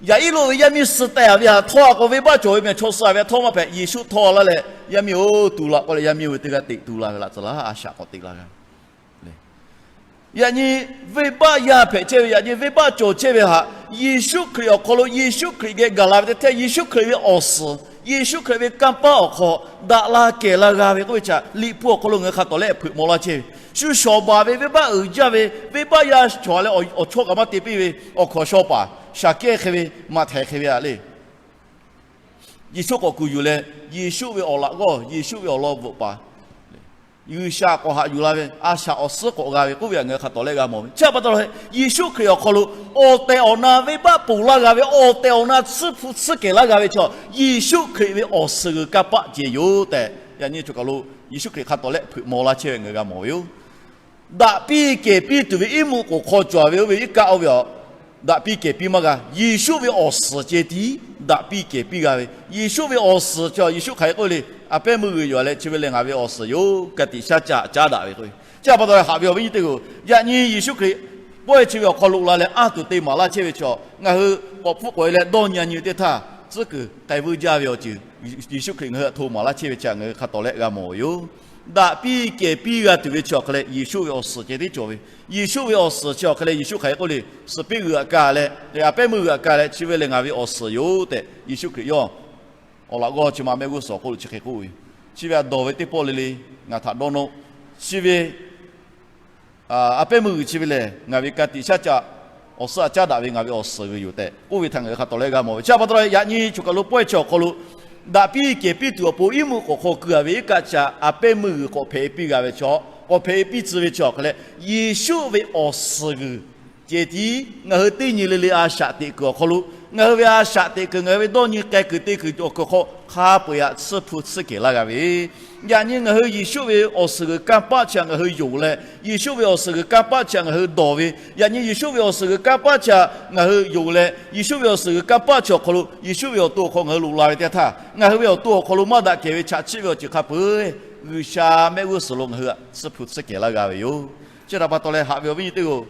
Yaꞈ iˉ lo ve yaˇ miˇ suh teh a ve htaꞈ htawˇ a k'o venˇbaˆ cawˬ ve meh. Chaw suh a ve htaꞈ htawˇ maˇ hpehꞈ. Yeˍsuˆ htawˇ laˇ leh, yaˇ miˇ-oˬ, tu laꞈ k'oˆ leh yaˇ miˇ oˇ ve teˇ g'aˇ teꞈ tu la ve laꞈ tcuh laˇ, a shaꞈ k'awꞈ teꞈ la g'a. Yaꞈ nyi venˇbaˆ yaˇ hpehꞈ chehˇ ve, yaꞈ nyi venˇbaˆ cawˬ chehˇ ve htaꞈ Yeˍsuˆ Hkriꞈ awˬ hk'aw lo Yeˍsuˆ Hkriꞈ geh gaˬ la ve teˇ htaˇ, Yeˍsuˆ Hkriꞈ ve awˬ suhˍ, Yeˍsuˆ Hkriꞈ ve kanˇ paˆ awˬ hk'aw daꞈ la kehˬ la g'a ve k'oˆ ve htaꞈ Liꞈ hpu awˬ hk'aw lo ngaˬ hui hk'a tawˍ lehˆ hpeuꞈ maw laˇ chehˇ ve. Shu shawˍ baˬ ve venˇbaˆ uiˍ jaˇ ve, venˇbaˆ yaˇ cawˬ leh awˬ chawˇ kaꞈ maˇ te piˇ ve awˬ hkawnˍ shaw paˍ Shaˍkehnˇ hk'e ve, Maꞈhtehˍ hk'e ve htaꞈ le Yeˍsuˆ k'awꞈ kuˬ yuˬ leh, Yeˍsuˆ ve awˬ laꞈ g'awˇ, Yeˍsuˆ ve awˬ lawn bvuhꞈ paˍ, G'uiˬsha k'awꞈ haꞈ yuˬ la ve, a shaꞈ awˬ suhˉ k'awꞈ g'a ve k'oˆ ve htaꞈ ngaˬ hui hk'a tawˍ lehˆ g'a mawˬ ve. Chi pa taw leh, Yeˍsuˆ Hkriꞈ awˬ hk'aw lo awˬ tehˬ awˬ na venˇbaˆ ponˬ laˇ g'a ve, awˬ tehˬ awˬ na tsuhˇ hpu tsuhˇ kehˬ laˇ g'a ve chaw, Yeˍsuˆ Hkriꞈ ve awˬ suhˍ g'uiˬ kanˇ paˆ ceh yoˬ tehꞈ, yaꞈ nyi choˬ kaˬ lo Yeˍsuˆ Hkriꞈ hk'a tawˍ lehˆ hpeuꞈ maw laˇ chehˇ ve ngaˬ hui g'a mawˬ ve yoˬ. Daꞈ piˇ kehˬ piˇ tuˬ ve iˉ muꞈ k'oˍ hk'aw cawˬ ve oˇ ve iˉ kaˆ oˇ ve a, daꞈ piˇ kehˬ piˇ maˇ g'a. Yeˍsuˆ ve awˬ suhˍ ceh tiˉ daꞈ piˇ kehˬ piˇ g'a ve. Yeˍsuˆ ve awˬ suhˍ ceh Yeˍsuˆ hk'aˬ hk'e k'oˆ ve le, a pehˉ meuˇ g'uiˬ yoˬ leh chi ve lehˬ ngaˬ ve awˬ suhˍ yoˬ, ka tiꞈ shaˉ caˆ caˉ daꞈ ve k'o. Chi pa taw leh haꞈ ve awˬ viˉ nyi teˇ hpaˍ-oˬ, yaꞈ nyi Yeˍsuˆ Hkriꞈ pawehˇ chi ve awˬ hk'aw lo laˬ leh anˇ tuˬ te maˍ laˇ chehˇ ve chaw ngaˬ hui k'awꞈ hpfuhˆ k'awꞈ e leh dawˇ nyi a nyi teˇ htaˇ, tcuhˉ kuiˬ k'ai veuˇ jaˇ ve awˬ ceuˬ Yeˍsuˆ Hkriꞈ ngaˬ hui htaꞈ hto maˍ laˇ chehˇ ve chi htaꞈ ngaˬ hui hk'a tawˍ lehˆ g'a mawˬ ve yoˬ. Daꞈ piˇ kehˬ piˇ g'a tuˬ ve chi awˬ hk'aw leh Yeˍsuˆ ve awˬ suhˍ ceh tiˉ cawˬ ve. Yeˍsuˆ ve awˬ suhˍ chi awˬ hk'aw leh Yeˍsuˆ hk'aˬ hk'e k'oˆ le, suhˍ piˇ g'uiˬ htaꞈ ka leh, a pehˉ meuˇ g'uiˬ htaꞈ ka leh chi ve lehˬ ngaˬ ve awˬ suhˍ yoˬ tehꞈ Yeˍsuˆ Hkriꞈ yawˇ awˬ laꞈ g'awˇ chi ma mehˆ g'uˇ suhˍ awˬ hk'oˆ lo chi hk'e k'oˆ ve, chi ve htaꞈ dawˬ ve teˇ pawˆ le le ngaˬ htaꞈ dawˇ nawˇ-oˆ. Chi ve a pehˉ meuˇ g'uiˬ chi ve lehˬ ngaˬ ve ka tiꞈ shaˉ caˆ awˬ suhˉ htaꞈ caˉ daꞈ ve ngaˬ ve awˬ suhˍ g'uiˬ yoˬ tehꞈ k'oˆ ve htaꞈ ngaˬ hui hk'a tawˍ leh g'a mawˬ ve. Chi pa taw leh yaꞈ nyi choˬ kaˬ lo pawehˇ chi awˬ hk'aw lo daꞈ piˇ kehˬ piˇ tuˬ awˬ pon iˉ muꞈ k'oˍ hk'aw keu a ve iˉ kaˆ chi a pehˉ meuˇ g'uiˬ k'awꞈ hpehꞈ e piˇ g'a ve chaw, k'awꞈ hpehꞈ e piˇ tcuh ve chi awˬ hk'aw leh Yeˍsuˆ ve awˬ suhˍ g'uiˬ ceh tiˉ ngaˬ hui teˇ nyi le le a shaꞈ teꞈ kuiˬ awˬ hk'aw lo, ngaˬ hui ve a shaꞈ teꞈ kuiˬ, ngaˬ hui ve dawˇ nyi k'ai kuiˬ te kuiˬ awˬ kuiˬ hk'aw hk'a peu-eˬ htaꞈ tsuhˇ hpu tsuhˇ kehˬ laˇ g'a ve. Yaꞈ nyi ngaˬ hui Yeˍsuˆ ve awˬ suhˍ g'uiˬ kanˇ paˆ chi htaꞈ ngaˬ hui yonˍ leh, Yeˍsuˆ ve awˬ suhˍ g'uiˬ kanˇ paˆ chi htaꞈ ngaˬ hui dawˬ ve, yaꞈ nyi Yeˍsuˆ ve awˬ suhˍ g'uiˬ kanˇ paˆ chi htaꞈ ngaˬ hui yonˍ leh, Yeˍsuˆ ve awˬ suhˍ g'uiˬ kanˇ paˆ chi awˬ hk'aw lo Yeˍsuˆ ve awˬ to awˬ hk'aw ngaˬ hui loꞈ la ve teˇ htaˇ, ngaˬ hui ve awˬ to awˬ hk'aw lo maˇ daꞈ kehˬ ve chaꞈ chiˆ ve awˬ ceuˬ hk'a peu-eˬ G'uiˬsha mehˆ g'uˇ suhˍ lo ngaˬ hui htaꞈ tsuhˇ hpu tsuhˇ kehˬ laˇ g'a ve yoˬ. Chi htaꞈ pa taw leh haꞈ ve awˬ viˉ nyi teˇ hpaˍ-oˬ,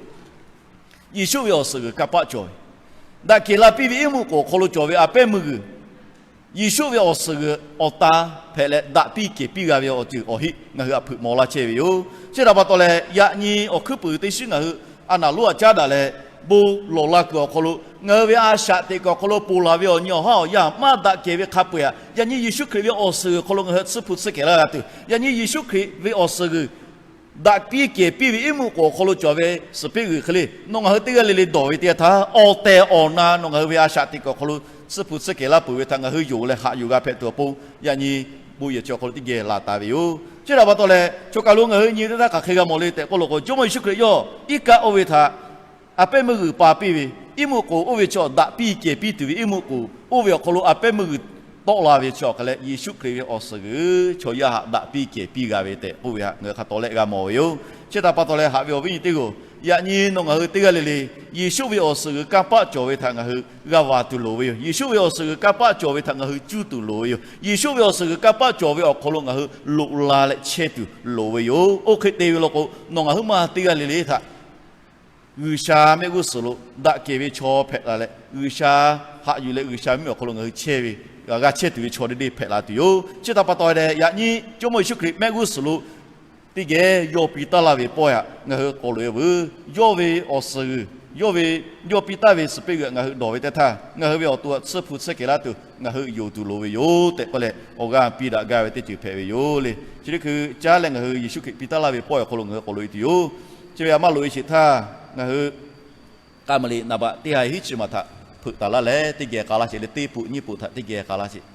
Yeˍsuˆ ve awˬ suhˍ g'uiˬ kanˇ paˆ cawˬ ve, daꞈ kehˬ la piˇ ve iˉ muꞈ k'oˍ awˬ hk'aw lo cawˬ ve a pehˉ meuˇ g'uiˬ, Yeˍsuˆ ve awˬ suhˍ g'uiˬ awˬ ta hpehꞈ leh daꞈ piˇ kehˬ piˇ g'a ve awˬ ceuˬ awˬ heˆ ngaˬ hui htaꞈ hpeuꞈ maw laˇ chehˇ ve yoˬ. Chi htaꞈ pa taw leh yaꞈ nyi awˬ hkuiˉ puiˍ teˇ shiˉ ngaˬ hui a naˍ lonˉ htaꞈ caˉ daꞈ leh bon lawˬ la kuiˬ awˬ hk'aw lo ngaˬ hui ve a shaꞈ teꞈ kuiˬ awˬ hk'aw lo ponˬ laˬ ve awˬ nyi awˬ haˉ awˬ yanˇ maˇ daꞈ kehˬ ve hk'a peu-eˬ htaꞈ yaꞈ nyi Yeˍsuˆ Hkriꞈ ve awˬ suhˍ g'uiˬ hk'aw lo ngaˬ hui tsuhˇ hpu tsuhˇ kehˬ laˇ g'a tuˬ, yaꞈ nyi Yeˍsuˆ Hkriꞈ ve awˬ suhˍ g'uiˬ daꞈ piˇ kehˬ piˇ ve iˉ muꞈ k'oˍ awˬ hk'aw lo cawˬ ve suhˍ piˇ g'uiˬ hk'e le, nawˬ ngaˬ hui teˇ g'aˇ le le dawˬ ve teˇ yanˇ htaˇ, awˬ tehˬ awˬ na nawˬ ngaˬ hui ve a shaꞈ teꞈ kuiˬ awˬ hk'aw lo tsuhˇ hpu tsuhˇ kehˬ laˇ peuˬ ve htaꞈ ngaˬ hui yonˍ leh haꞈ yuˬ g'a hpehꞈ tuˬ awˬ pon, yaꞈ nyi bon yehˬ chi awˬ hk'aw lo teˇ geh laˬ taˍ ve yoˬ. Chi htaꞈ pa taw leh, choˬ kaˬ lo ngaˬ hui nyi teˇ htaˇ hk'aˬ hk'e g'a mawˬ le tehꞈ k'oˆ law k'o, Jawˇmawˇ Yeˍsuˆ Hkriꞈ yawˇ iˉ kaˆ oˇ ve htaꞈ a pehˉ meuˇ g'uiˬ pa piˇ ve, iˉ muꞈ k'oˍ oˇ ve chaw daꞈ piˇ kehˬ piˇ tuˬ ve iˉ muꞈ k'oˍ oˇ ve awˬ hk'aw lo a pehˉ meuˇ g'uiˬ tawˆ la ve chi awˬ hk'a leh, Yeˍsuˆ Hkriꞈ ve awˬ suhˍ g'uiˬ chaw yaˇ htaꞈ daꞈ piˇ kehˬ piˇ g'a ve tehꞈ k'oˆ ve htaꞈ ngaˬ hui hk'a tawˍ lehˆ g'a mawˬ ve yoˬ. Chi htaꞈ pa taw leh haꞈ ve awˬ viˉ nyi teˇ g'aˇ-oˬ, yaꞈ nyi nawˬ ngaˬ hui teˇ g'aˇ le le Yeˍsuˆ ve awˬ suhˍ g'uiˬ kanˇ paˆ cawˬ ve htaꞈ ngaˬ hui g'a vaˬ tuˬ loˍ ve yoˬ. Yeˍsuˆ ve awˬ suhˍ g'uiˬ kanˇ paˆ cawˬ ve htaꞈ ngaˬ hui cuˇ tuˬ loˍ ve yoˬ. Yeˍsuˆ ve awˬ suhˍ g'uiˬ kanˇ paˆ cawˬ ve awˬ hk'aw lo ngaˬ hui loꞈ la leh chehˇ tuˬ loˍ ve yoˬ. Oˇ hk'e te ve law k'o, nawˬ ngaˬ huiˉ ma teˇ g'aˇ le le htaꞈ G'uiˬsha mehˆ g'uˇ suhˍ lo daꞈ kehˬ ve chaw hpehꞈ la leh, G'uiˬsha haꞈ yuˬ leh G'uiˬsha mvuhˇmiˬ awˬ hk'aw lo ngaˬ hui chehˇ ve, g'a chehˇ tuˬ ve chaw deˇ deˇ hpehꞈ la tuˬ yoˬ. Chi htaꞈ pa taw leh, yaꞈ nyi Jawˇmawˇ Yeˍsuˆ Hkriꞈ mehˆ g'uˇ suhˍ lo teˇ geh yawˇ piˇ taˉ laˇ ve pawehˇ htaꞈ ngaˬ hui k'awꞈ loꞈ-e veuˬ. Yawˇ ve awˬ suhˍ g'uiˬ, yawˇ ve, yawˇ piˇ taˉ ve suhˍ peˆ g'uiˬ ngaˬ hui dawˬ ve teˇ htaˇ, ngaˬ hui ve awˬ to htaꞈ tsuhˇ hpu tsuhˇ kehˬ laˇ tuˬ ngaˬ hui yonˍ tuˬ loˍ ve yoˬ tehꞈ k'oˆ leh, awˬ g'aˇ piˇ daꞈ gaˇ ve teˇ ceuˬ hpehꞈ ve yoˬ le. Chi teˇ hkui caˉ leh ngaˬ hui Yeˍsuˆ Hkriꞈ piˇ taˉ laˇ ve pawehˇ awˬ hk'aw lo ngaˬ hui k'awꞈ loꞈ-e tuˬ yoˬ. Chi ve a maˇ loꞈ-e sheˍ htaˇ, ngaˬ hui k'a maˍ liꞈ naˍ baꞈ teˇ ha hiˉ chi ma htaꞈ hpeuꞈ taˍ laˇ leh, teˇ geh k'a laˇ sheˍ le. Teˇ peuꞈ nyiˇ peuꞈ htaꞈ teˇ geh k'a laˇ sheˍ.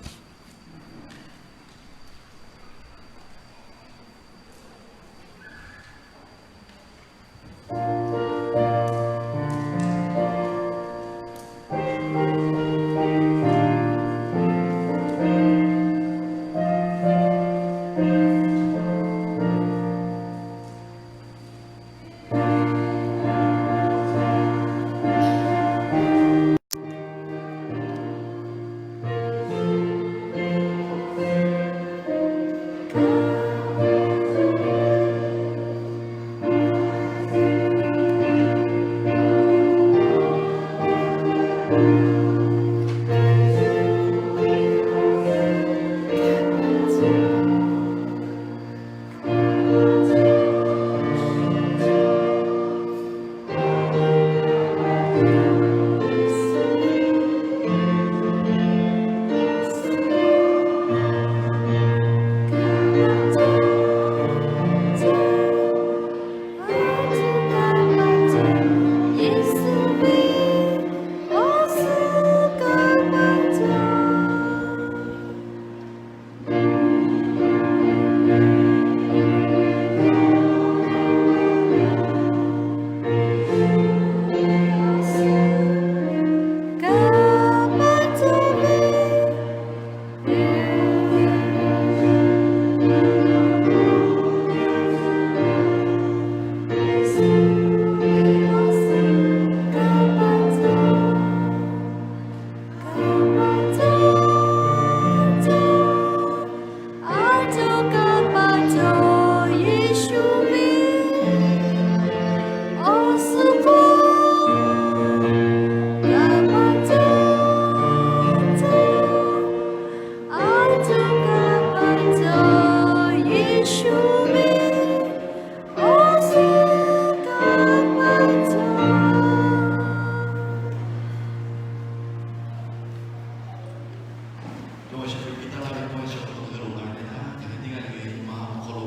Jawˇmawˇ Yeˍsuˆ Hkriꞈ piˇ taˉ laˇ ve pawehˇ chi awˬ hk'aw lo ngaˬ hui loꞈ la ve teˇ htaˇ, ngaˬ hui teˇ g'aˇ le le nyi ma awˬ hk'aw lo,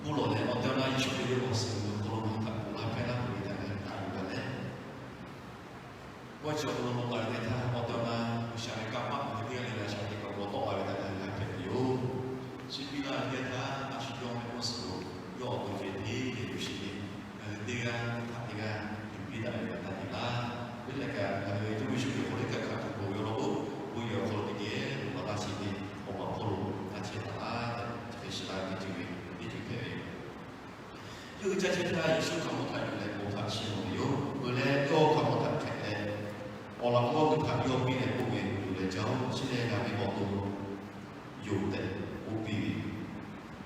mvuhˇ lawˬ leh awˬ te awˬ na Yeˍsuˆ Hkriꞈ ve awˬ suhˍ awˬ hk'aw lo ngaˬ hui htaꞈ loꞈ la hpehˇ laˇ tuˬ ve htaꞈ ngaˬ hui htaꞈ yuˬ la leh, pawehˇ chi awˬ hk'aw lo loꞈ la ve teˇ htaˇ, awˬ te awˬ na G'uiˬsha ve kanˇ paˆ ngaˬ hui teˇ g'aˇ le le a shaꞈ teꞈ kaꞈ g'aw tawˆ la ve htaꞈ ngaˬ hui g'a hpehꞈ tuˬ yoˬ. Chi piˇ laˇ ve teˇ htaˇ, a shu yawˇ mehˆ g'uˇ suhˍ lo yawˇ awˬ to ceh tiˉ leh yuˬ sheˍ ve, ngaˬ hui teˇ g'aˇ htaꞈ teˇ g'aˇ yuˬ piˇ daꞈ ve g'a taˇ te laˇ. Teˇ leh kaꞈ ngaˬ hui Jawˇmawˇ Yeˍsuˆ Hkriꞈ hk'aw lo kaꞈ hkanˍ tuˬ k'oˆ ve awˬ lawn k'o, bon yehˬ awˬ hk'aw lo teˇ geh loꞈ la laˇ sheˍ ve, awˬ baˬ hk'aw lo g'a chehˇ taˍ laˇ tehꞈ chi hk'e shiˍ laˇ ve teˇ ceuˬ ve teˇ ceuˬ hpehꞈ ve yoˬ. Yawˇ hui caˇ chehˇ htaˇ, Yeˍsuˆ hkaoˍmonˇ htaꞈ yuˬ leh bon htaꞈ chiˇ mvuh ve yoˬ. Peuˬ leh, yawˇ hkaoˍmonˇ htaꞈ hpehꞈ leh, awˬ laꞈ g'awˇ hui htaꞈ yawˇ piˇ leh k'oˆ ve, Yuˬ leh caˇ-oˆ. Chi lehˬ, ngaˬ ve awˬ to yoˬ tehꞈ k'oˆ piˇ ve yoˬ.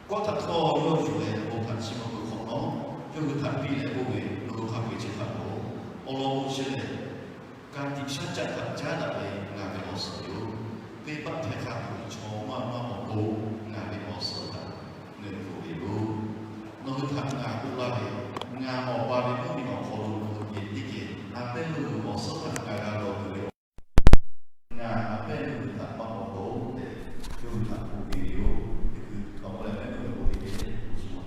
Kawˆ htaꞈ htawˇ yawˇ yuˬ leh bon htaꞈ chiˇ mvuh peuˬ hk'awꞈ nawˉ, yawˇ hui htaꞈ piˇ leh k'oˆ ve, Nawˬ hui hk'a peu-eˬ chi htaꞈ loˬ. Awˬ lawn k'o, chi lehˬ ka tiꞈ shaˉ caˆ htaꞈ caˉ daꞈ ve ngaˬ ve awˬ suhˍ yoˬ. Venˇbaˆ hpehˇ hk'a tuˬ chaw maˇ maˇ awˬ pon ngaˬ ve awˬ suhˍ htaꞈ ngeuˍ pfuhˍ ve yoˬ. Nawˬ hui htaꞈ ngaˬ k'oˆ laˇ ve, ngaˬ Awˬ pa ve mvuhˇmiˬ awˬ hk'aw lo nawˬ hui geh teˇ geh a pehˉ meuˇ ve awˬ suhˉ htaꞈ ngaˬ g'a dawˬ tuˬ ve, ngaˬ a pehˉ meuˇ ve htaꞈ maˇ k'awꞈ dawˬ tehꞈ, yawˇ hui htaꞈ k'oˆ piˇ ve yoˬ. Teˇ hkui awˬ k'o leh mehˆ meuˇ ve k'o teˇ geh te shiˍ ma.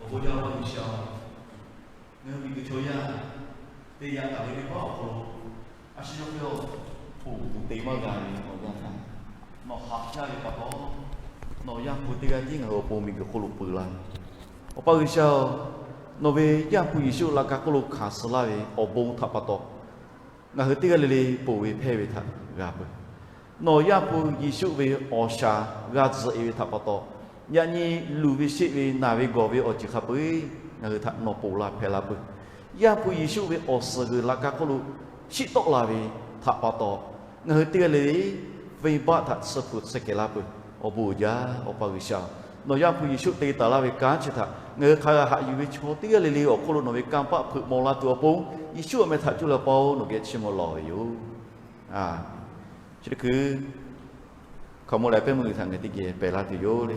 Awˬ bon jaˇ ve G'uiˬsha, ngaˬ hui miˬguiˬ chaw yaˇ te yaꞈ taˍ ve venˇbaˆ awˬ hk'aw lo, a shu yawˇ hk'e-oˬ, ponˬ tuˬ te maˇ g'a ve awˬ yanˇ htaˇ, nawˬ haꞈ jaˇ ve pa taw, nawˬ Yaˇ hpu teˇ g'aˇ tiˉ ngaˬ hui awˬ pon miˬguiˬ hk'oˆ lo peuˬ laˇ ve. Awˬ pa G'uiˬsha-oˬ, nawˬ ve Yaˇ hpu Yeˍsuˆ laꞈ ka hk'oˆ lo hkanˍ suh laˇ ve awˬ bon htaꞈ pa taw, ngaˬ hui teˇ g'aˇ le le ponˬ ve hpehˇ ve htaꞈ g'a peuˬ. Nawˬ Yaˇ hpu Yeˍsuˆ ve awˬ shaˍ g'a tzuhꞈ-e ve htaꞈ pa taw, Yaꞈ nyi luˬ ve sheˆ ve naˬ ve gawˬ ve awˬ ceuˬ hk'a peu-eˬ ngaˬ hui htaꞈ nawˬ ponˬ la hpehꞈ la peuˬ. Yaˇ hpu Yeˍsuˆ ve awˬ suhˍ g'uiˬ la ka hk'oˆ lo chiˇ tawˆ la ve htaꞈ pa taw, ngaˬ hui teˇ g'aˇ le le venˇbaˆ htaꞈ tsuhˇ hpu tsuhˇ kehˬ la peuˬ. Awˬ bon uiˍ jaˇ, Awˬ pa G'uiˬsha-oˬ, nawˬ Yaˇ hpu Yeˍsuˆ te taˍ laˇ ve kanˉ chi htaꞈ ngaˬ hui hk'a g'a haꞈ yuˬ ve chaw teˇ g'aˇ le le awˬ hk'oˆ lo nawˬ ve kanˇ paˆ hpeuꞈ mawˬ la tuˬ awˬ pon, Yeˍsuˆ awˬ meh htaꞈ cuˇ leh paw-oˬ, nawˬ geh chiˇ mvuh lawˬ ve yoˬ. Chi hkui hkaoˍmonˍ lehˬ pehˇ meuˇ g'uiˬ htaꞈ ngaˬ teˇ geh pehˬ la tuˬ yoˬ le.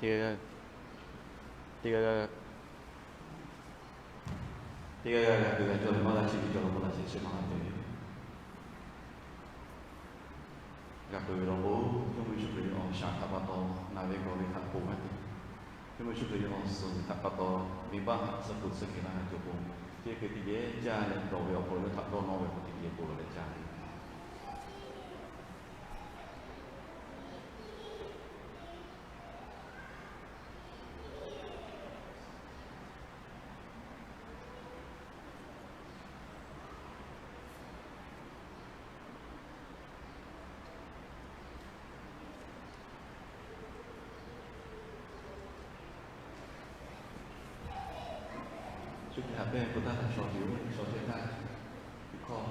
Teˇ g'aˇ, teˇ g'aˇ g'a keu g'a cawˇ leh maˇ g'a chi ve cawˬ la k'o, laꞈ sheh chi maˇ g'a te ve. G'a keu ve law k'o, Jawˇmawˇ Yeˍsuˆ Hkriꞈ ve awˬ shaˍ htaꞈ pa taw ngaˬ ve gawˬ ve htaꞈ ponˬ maˇ te. Jawˇmawˇ Yeˍsuˆ Hkriꞈ ve awˬ suhˍ htaꞈ pa taw venˇbaˆ htaꞈ suh peuˬ suh kehˬ la g'a cawˬ k'o, chi hk'e teˇ geh caˇ leh dawˬ ve awˬ hk'aw lo yawˇ htaꞈ dawˇ nawˇ ve awˬ hk'aw teˇ geh bon lawˬ leh caˇ ve. Shu htaꞈ pehˇ k'o taˇ htaꞈ shaw tuˬ shaw chehˇ htaˇ, hkawˇ